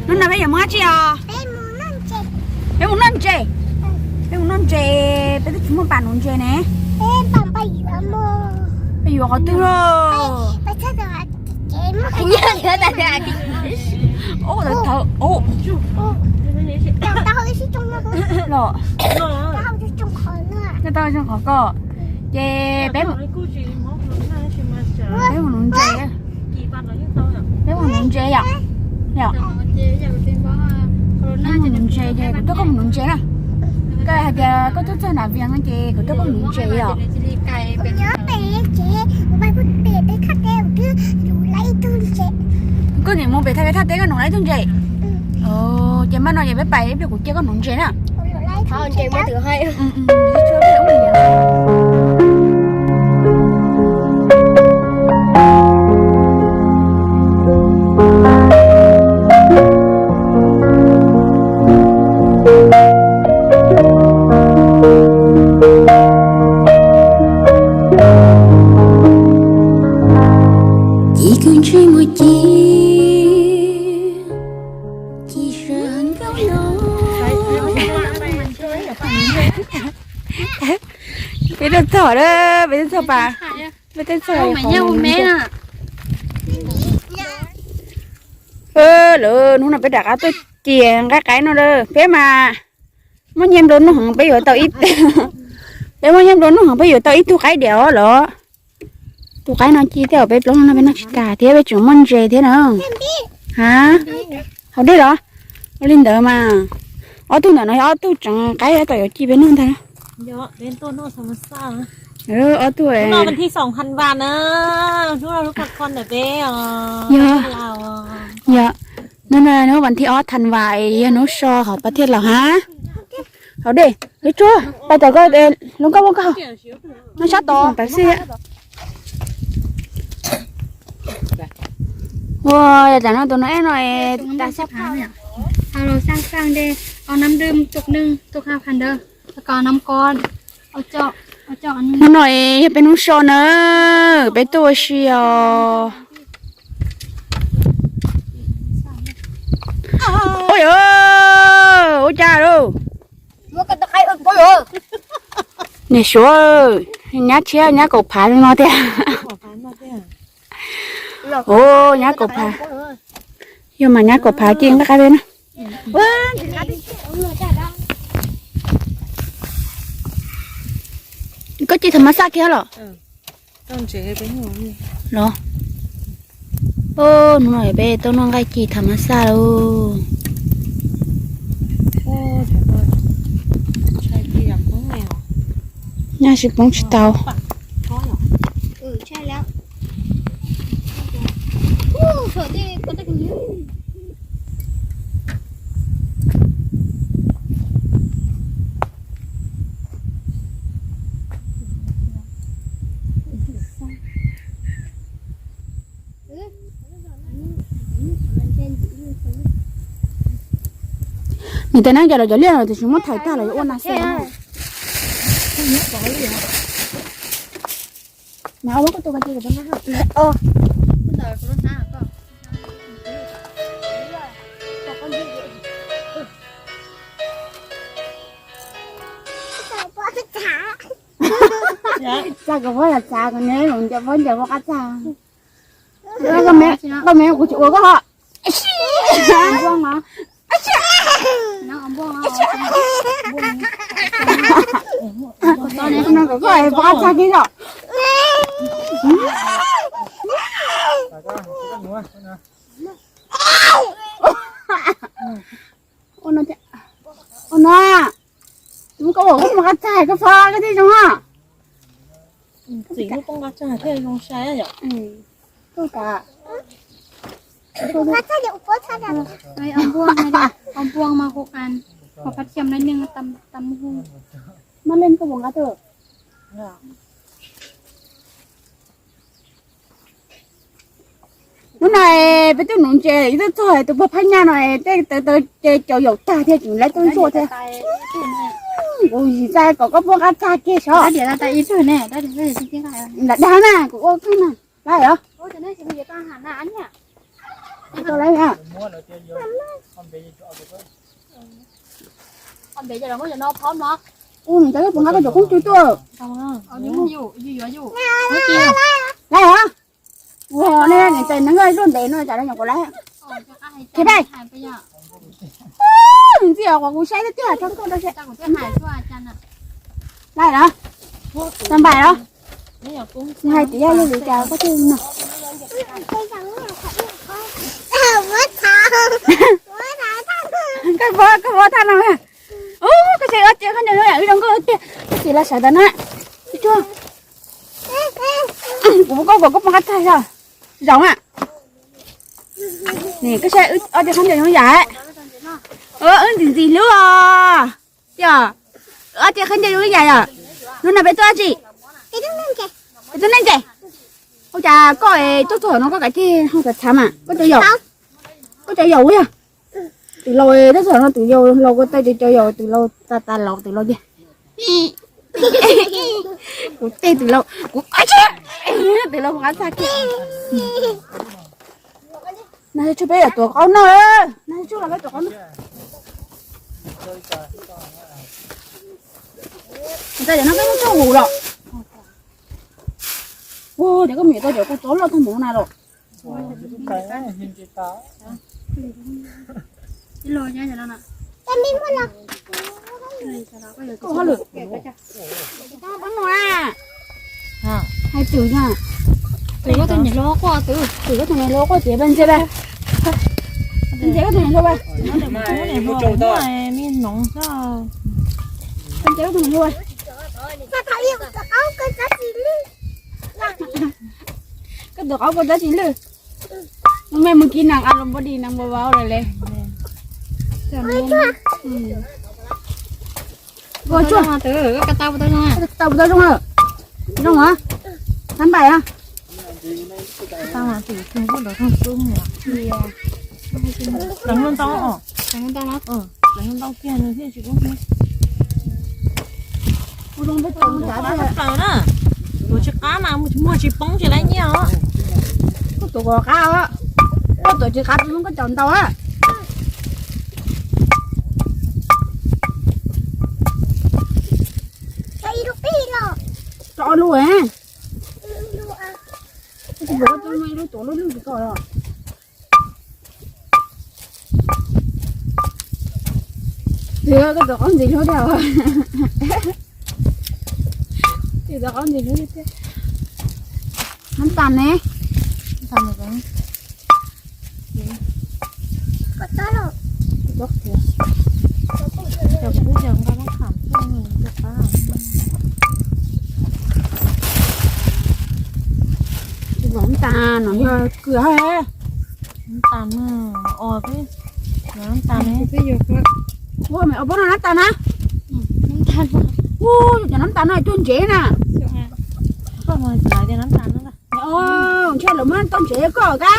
Hnub no peb yuav mus dab tsi os? Peb mus noj ntses. Peb mus noj ntses, peb twb tsis muaj pas nuv ntses ne. Peb yuav qhov twg los? Los, nyob tau zoo qhov ko. Ces peb, peb mus nuv ntses. Peb mus nuv ntses yom. Yom, peb mus nuv ntses ces kuv tuaj koj mus nuv ntses na. Koj hais tias koj tuaj txog Nam Vias no ces kuv tuaj koj mus nuv ntses yom. Koj nim mus pem thaj peb thaj teb koj nuv lawm ib tug ntses. Ces maj no ces peb pais ib pliag kuv cia koj nuv ntses na. Ci kws ntsej muag ci, ci sawv nkauj no. Peb tuaj txog lawm, peb tuaj txog pas, peb tuaj txog qhov me na. Lawv hnub no peb rov qab tuaj ci nqaij qaib no lawm, peb mas muaj nyiaj nplua nuj heev peb yuav tau ib, peb muaj nyiaj nplua nuj heev peb yuav tau ib tug qaib diam os los. Tus qaib no ci tej zaum peb plaub no peb noj tsis tas thiab peb tseem muaj ntses thiab na. Ha, haus dej los? Ua li ntawd mas, ob tug ntawm no yog ob tug tseem qaib tab tom yuav ci peb noj ntag. Ob tug. Yog, yog, hnub vas thib ob thav vas es yog hnub so hov pab thiaj los hab. Haus dej, Tsuag, pais tom ko, lub nkauj muab koj haus. No sab tod tawm xwb. Ua, yog tam no tus no eb no es tas xab phab. Hau los xaj xaj de, au nab dwm tuk neej tuk ha phan dawb, ko nab ko. Hnub no es yog peb hnub so na, peb tuaj ua si os. Ua yog, ua cas lauj? Niam suav, nyab tshiab nyab kaum phav no tiag. Ua, nyab kaum phav. Yog mas nyab kaum phav ci nqaij qab teb na. Koj ci tham mas xaj kiag los? Los. Hnub no peb tuaj noj nqaij ci tham mas xaj lauj. Nyaj tsis poob tsis tau. Nws tas neeb cov los cov liaj los tiam sis muab thaiv tag los yuav ua nas xwb. Txaj kuv pab los txav kuv neb los ncaws pab ncaws pab qab txaj. Koj me kuv tsis ua koj ho. Npua no. No kom koj pab qab txaj kiag yom. Ua no, ua no, tus muab koj ua koj muab qab txaj koj pab koj thiaj zoo ha. Txim lub poob qab txaj thiaj zoo sai yom. Koj ka. Npua, npua mas kuv qan, kuv pab thiam nab neeg tam hu. Mab leej koj puas nqa tuaj? Hnub no peb tuaj nuv ntses ib tug txog tus pog phab nyaj no tej tawv tawv ces cov yaum tag thiaj tseem lawv tuaj ntsuaj thiab. Kuv yim txais kom koj puab qab txag kiag sav. Lam dag na kuv ua kawg na. Lawm os. Tau lawm na. Ua nws cov yog puas nqa koj cov koob cw tuaj. Lawm hov. Ua ne, nws tes neeg luaj ntev no cas nyuam qhuav lawm. Khiav pais. Nws ntxim os, kuv saib tiag tiag, tso koj rau seb. Lawm los? Tau npais los? Hais tias yog li cas koj thiaj no. Koj, koj ua thaj no. Ub, koj saib ob txhia khaub ncaws zoo yam wb zoo nkauj tiag, koj txiv los sawv ntawm no. Ib tsuag. Kuv muab koj kom koj poob qab tag yog. Zoo a. Nim koj saib ob txhia khaub ncaws zoo yam. Wb ntxim ntxim hlub os. Tias ob txhia khaub ncaws zoo yam yom. Hnub no peb tuaj dab tsi? Peb tuaj neej tsev. Ua cas koj tuaj txog no koj kav tsij ho txhav txhav mas koj cov yaum, koj cov yaum yog. Twm laus tuaj txog no twm yaus laus kua tawg cov yaum twm laus tas tas laus twm laus tiag. Kuv tej twm laus kuv twm laus qab txag kiag. No tshuaj peb yuav tuav qaub noj, no tshuaj los peb tuav qaub noj. Ntawd no peb muab tshuaj mus los. Ua cas koj mus yuav tau cov kua txob loj tag npaum no na los. Hais twm na. Twm koj tus niam hluas quaj twm. Twm koj tus niam hluas quaj tias pes ntses pes. Pes ntses koj tus niam hluas pes. Pes ntses koj tus niam hluas. Koj tus qaub kua txob tsis lwj. Mus me mus kis nees a los npau dis nees npau vau lawm le. Ua tsuag. Tau puas tau zoo? Zoo a. Nab npais a. Pleev ntau os, pleev ntau kiag nws thiaj tsis kub. Ua plaws na, tuav tsis qab mas muag tsis poob tsis laib nyiaj os. Koj tuav kom qab os, koj tuav tsis qab tus koj caum ntau a. Tso lub, koj tuav lub lwj tsis koj los. Koj tuav qaub ntxim hlub tiag. Koj tuav qaub ntxim hlub tiag. Nab tas ne. Nab tas no yog kws ha. Nab tas no, o, nab tas ne. Ua me o pob no nab tas na. Ua, cov nab tas no cuag ntsev na. Koj mus txav tias nab tas no. Ntshe lawv muab tau ntsev koj ka.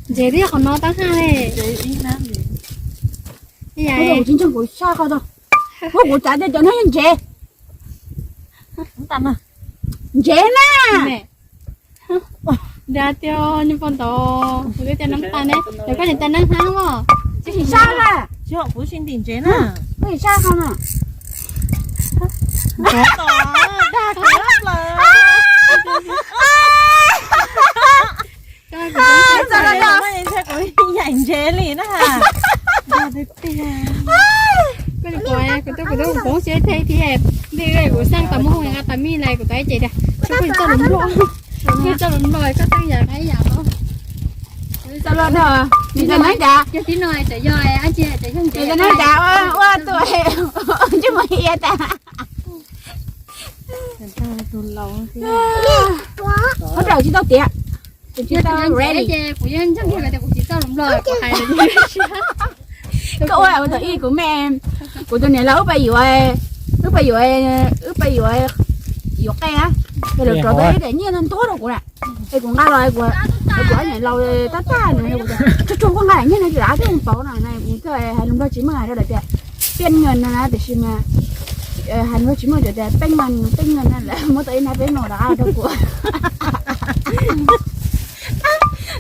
Ntsev twb yog qhov no tab haj le. Kuv tsis ntseeg kuv saj qhov tau. Ua kuv txav tias cov no yog ntsev. Ntsev na. Ntiag tiag, nyob pog ntov, kuv twb tias nab tas ne, yog koj niam tais neeg hnab os. Tsis sab la. Kuv tsis ntim ntsev na. Kuv tsis sab qhov no. Dag kuv plaws. Kuv yaim ntsev li na. Dag tiag tiag. Koj li pom kuv twb kuv twb poob siab thiab thiab, nti kuv xaj tas muab nqa tas mij lais kuv tas ib ce tias tsis koj txoj lus nplog, koj txoj lus nplog koj xaj yam nqa ib yam los. Txoj lus nplog, nws txoj neeb cas, yog tib no txawm yog ab tsi txawm yog ntsev, txoj neeb cas ua tuaj tsis muaj ia tas. Tus laus, qhov rawm tsis tau tiav. Tus tsis tau ready. Kuv yeej ntseeg kiag tias kuv tsis txoj lus nplog kuv hais. Koj ua ua tau ib kuv me, kuv tus niam laus wb pais yuav, wb pais yuav, wb pais yuav, yuav qe a, es lawv rov tau ib daim nyiaj ntau ntau rau kuv na. Es kuv nqa los, kuv ob niam laus tab tag no, tsuag tsuag koj nqa daim nyiaj no tsis lav thiaj pauv no, kuv thiaj hais lus nplog tsis meej rau lawv tias peb nyiaj no na, tiam sis mas hais lus nplog tsis meej tias peb nyiaj, peb nyiaj na, lawv muab tau ib nab peb no rov qab rau kuv.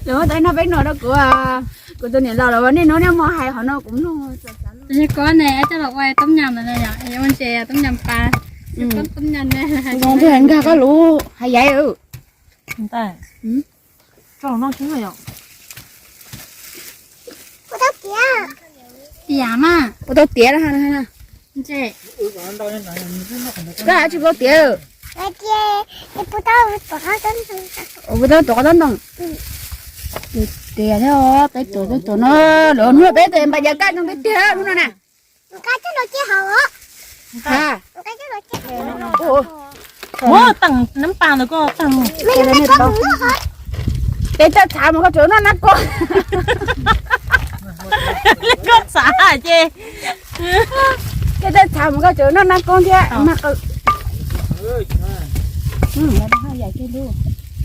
Lawv muab tau ib no peb no rau kuv, kuv tus niam laus los nej hnub nej mus hais qhov no kuv mloog. Tab sis koj ne coj los ua toob nyas no yom, ua ntses toob nyas pas, toob nyas ne. Zoo thiab nkag koj lub hav yaiv. Tso no xwb yom. Tiam mas. Ua tau tiav na. Koj tsis ua tiav. Ua tau tuav qab ntoo. Tiav thiab peb tuav peb tuav no, lawv hnub peb tuav npaj yav kaj ntoo tiag tiag hnub no na. Ua teem nab pas ntawd koj teem. Peb txawj txhav mus koj tseem noj nab koob. Koj txhav ces. Peb txawj txhav mus koj tseem noj nab koob thiab.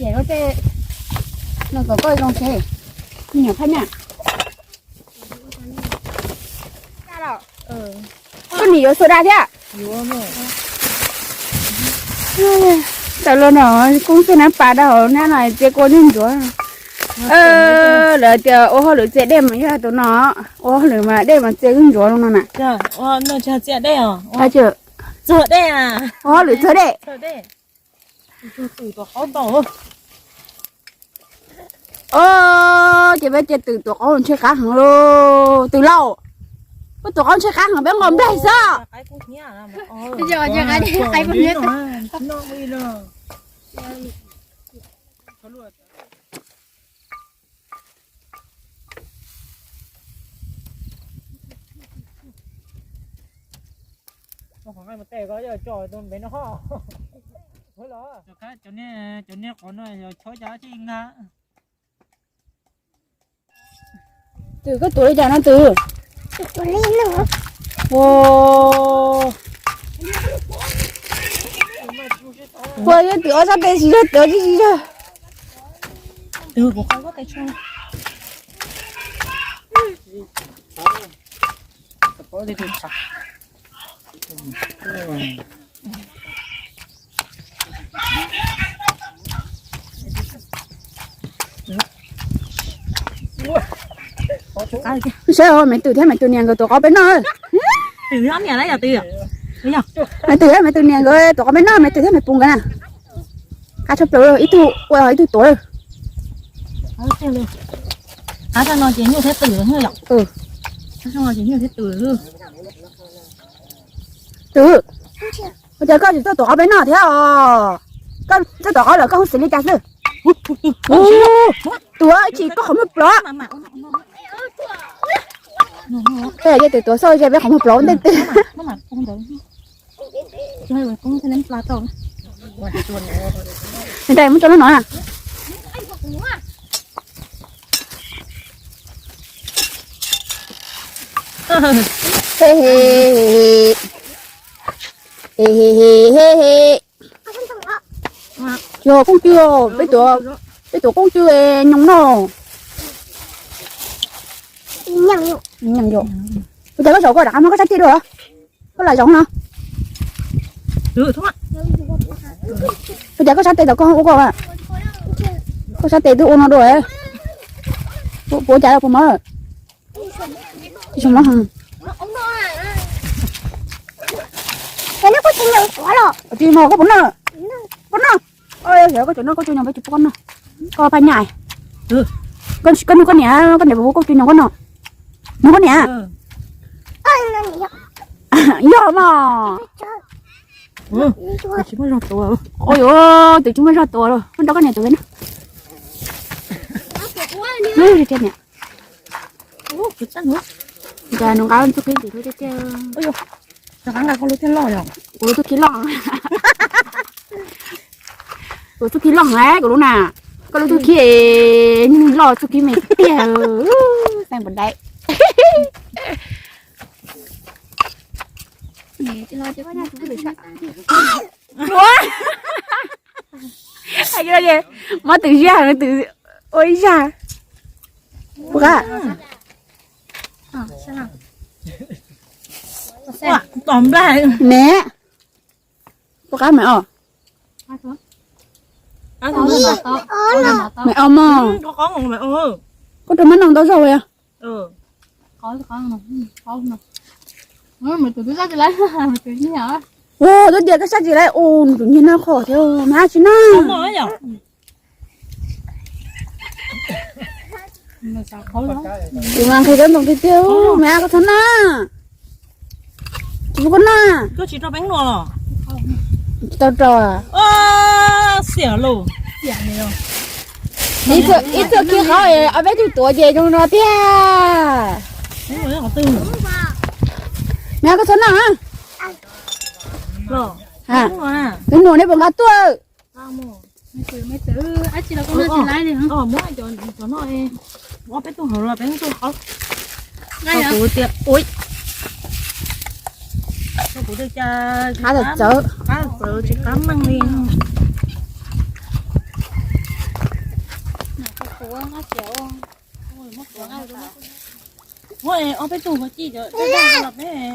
Yam no kom koj zoo thiab. Me nyuam phaj nyaj. Koj nim yuav soda thiab. Tawm los no koob xwb nab pas dau hauv nab no txiav kua ntsuav ntsuav. Lawv tias ua hauj lwm txiav dej mas yog tus no, ua hauj lwm mas dej mas txiav ntsuav ntsuav zoo no na. Ua hauj lwm txiav dej. Os, ces peb cia twm tuav qaub ntshe qab heev lauj. Twm lauj, peb tuav qaub ntshe qab heev peb nqos nplaig xwb. Cov niag qhov no yog chob cas tsis nqa. Twm koj tuav li cas no twm? Ua yog twm ob sab tes tsis yog twm tsis yog. Saib me twm thiab me tus niam nkawd tuav qaub peb noj. Me twm thiab me tus niam nkawd tuav qaub peb noj, me twm thiab me pus nkawd na. Qab tshaj plaws, ib tug ua ib tug tuav. Qab no ces nyuj thiab twm yom. Qab no ces nyuj thiab twm. Twm, ua cas koj tsis txawj tuav qaub peb noj thiab os? Koj txawj tuav qaub lawm koj hu xws li cas xwb? Twm ib chim koj qhov muag plov. Twm tuav xwb ces peb qhov muag plov ntej twg. Ntawd muab tso lub no na. He he he he. He he he he he. Yog koob cw, peb tuav, peb tuav koob cw nyoos no. Nyoos yom. Ua cas koj zaum koj rov qab muab koj sab tes dua? Koj lam zaum no. Ua cas koj sab tes tom koj ua koj, koj sab tes twb ua no dua. Puas cas puas mob? Tsis mob, koj puas noj? Puas noj? Yog koj tseem noj koj cw nyoos peb tsis pub koj noj. Koj phaj nyaj. Koj nug koj niam, koj niam puas pub koj cw nyoos koj noj? Nug koj niam. Yog mas. Ua yuav twm tsis muaj zog tuav los, koj nrog koj niam tuav no. Niam, nws nqa txuj khib ntxiv lub tiag tiag. Kuv lub txuj khib loj, kuv lub txuj khib loj na, koj lub txuj khib loj txuj khib me tiag, xeeb npam dai. Mob twm zaj, twm ua ib zaj. Puas qab? Tom nplaj ne. Puas qab mas os? Maiv Ob mog. Koj rau mab noog ntau zog ua yog. Ua, twb tias koj sab tsis laib ua, nws tus nyiag noj qhov thiab, maiv tsis noj. Tus mas nqhis rau ntoo tiag tiag, maiv koj txhob noj. Tsis pub koj noj. Tsis tau rau. Ib txoj kiag qhov ob peb tug tuav ces zoo no tiag. Maiv koj txhob noj. Peb nuam nej puas nqa tuaj? Qab txawv txawv, qab txawv tsis qab meej li. Muab ob peb tug ci los peb.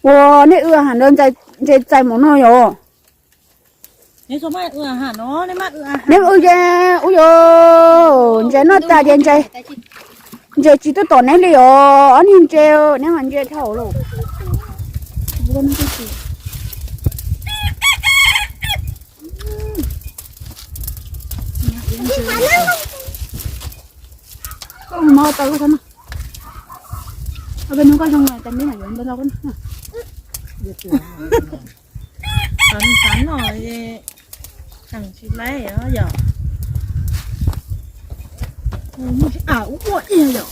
Ua, nej wb ham ntawd ntses txais mus no yom. Neb wb ces ua yom, ntses noj tas ces ntses tsis tuaj tom neb li os, ob niag ntses, neb mas ntses dhau lawm. Koj mus tau koj no. Ob peb hnub koj zoo tas neb mam yuav ntau ntau koj no. Xav noj, xav noj, tseem tsis laib yom. Ua ib yom.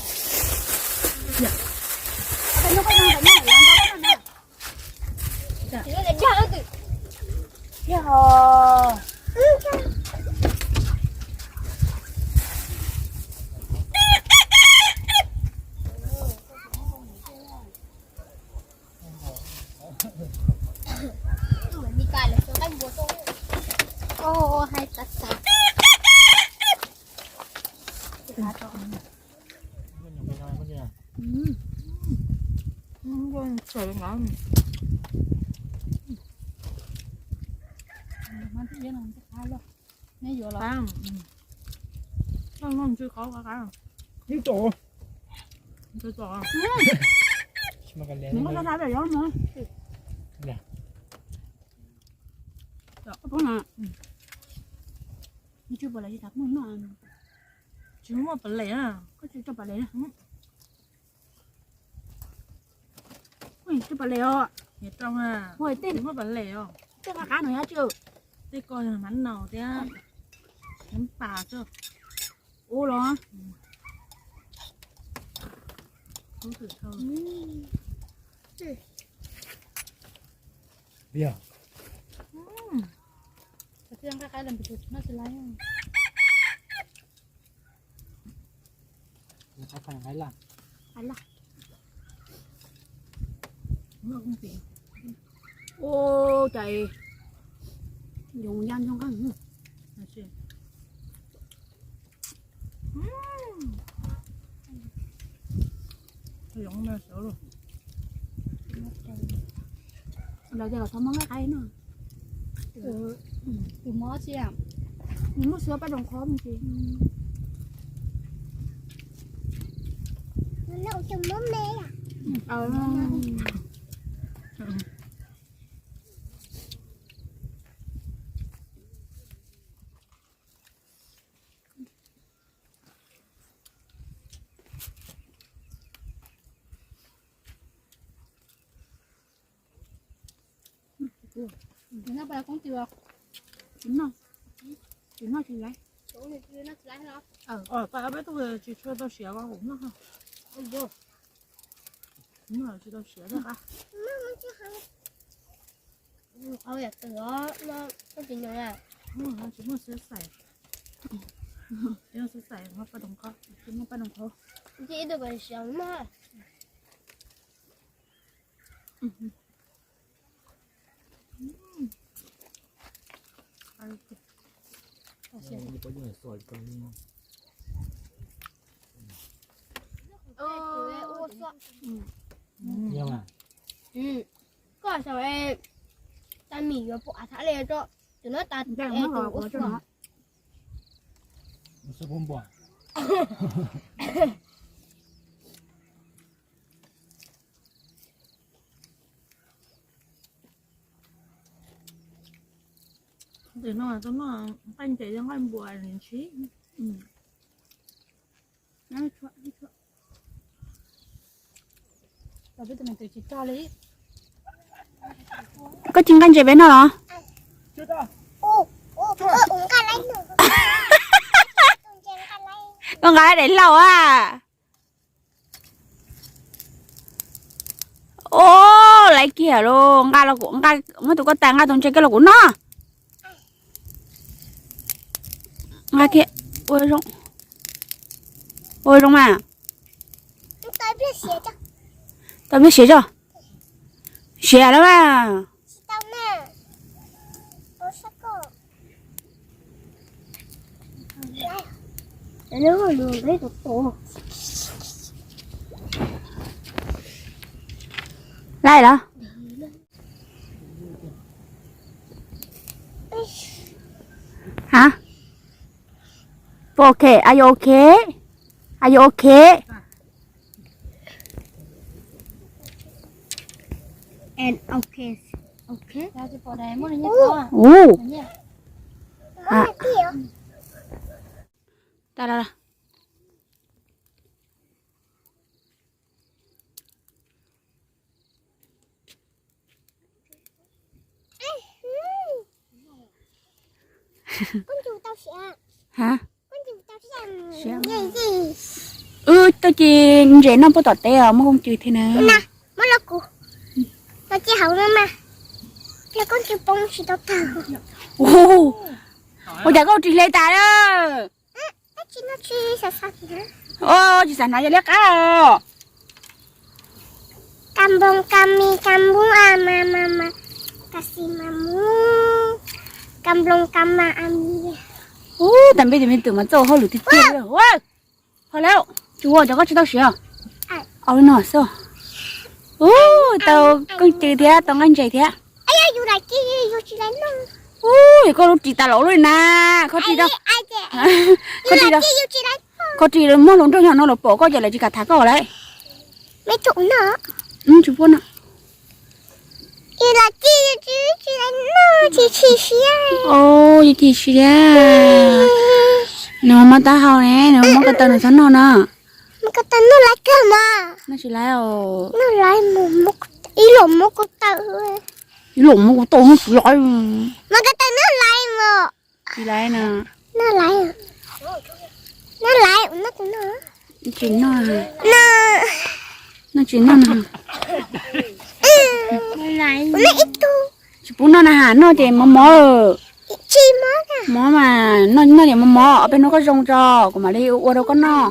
Neb yuav los. Ib txom. Nws muab sab sab pem yob no. Nws tsis pom lawm, tsis tas pom no. Tsis muaj pom lem na. Koj tsis tso pom lem na. Ua tsis pom lem os. Niam rau na. Ua tej muaj pom lem os. Tej qab qab no yog tsis. Tej ko yog mab naus thiab. Nab pas tso. Ua los. Yog. Nqa qab los pem tus no tsis laib. Ua cas yoov ya ntsoog qeej. Lawv tias kom thov muab nqaij qaib no. Tus mob xwb, nws muab xwb paj doos qhov mus tsis. Tsis noj, tsis noj tsis laib. Peb tug tsis tshua tau siav, kuv noj. Tsis tau siav. Tsis muaj xwb xais, tsis muaj xwb xais, muab paj doos qhov, muab paj doos qhov. Ib tug siav mog. Koj xyaum es Tas mis yuav pum av thab le rau tus no tas es tus ua suav. Tus no tus no nqaij nce nqaij npua ntsib. Koj tsis nqa ntses peb noj los? Koj nqa daim laus a. Os, laiv kiag lauj, nqa los kuv nqa, muab tus koj tas nqa tus ntses koj los kuv noj. Nqa kiag, ua zoo, ua zoo mas. Tau pliag siav tso. Siav lawm mas. Laij los? Hả? Are you okay? Are you okay? And okay, okay. Ú. Hả? Ta la la. Hả? Wb tau ci ntses noj puag tom teb os, muab kooj cw thiab na. Muab los kuv, los ci hauv no mas, los kooj cw poob tsis tau tag. Ua cas koj ris hle tas lawm? Tsis xav hnav yog liab qab os. Ka nploos ka mis ka npub a ma ma ma, ka xis ma mub, ka nploos ka ma a mi. Ub, tas npej tus me tus mas txawj hauj lwm tiag tiag. Pom lawm, tsis ua cov koj tsis tau siav. Au li no xwb. Ub, tau kooj cw thiab tau nqaij ntses thiab. Ub, yog koj lub ris tas laus lub li na, kho ris, kho ris, kho ris muab hluas nraug nyob no los pom koj ces lawv tsis kam tham koj lawm. Tsis pub no. Yus chim siab. Nws muab taub hau ne, nws muab ko taw nws txhob noj no. Noj tsis laiv os. Ib los muab ko taw noj tsis laiv. Tsis laiv na. Tsis noj. Noj tsis noj na. Tsis pub noj na has, noj ces mov mov. Mov mas noj ces mov mov, ob peb hnub koj zoo tso kuv mam li ua rau koj noj.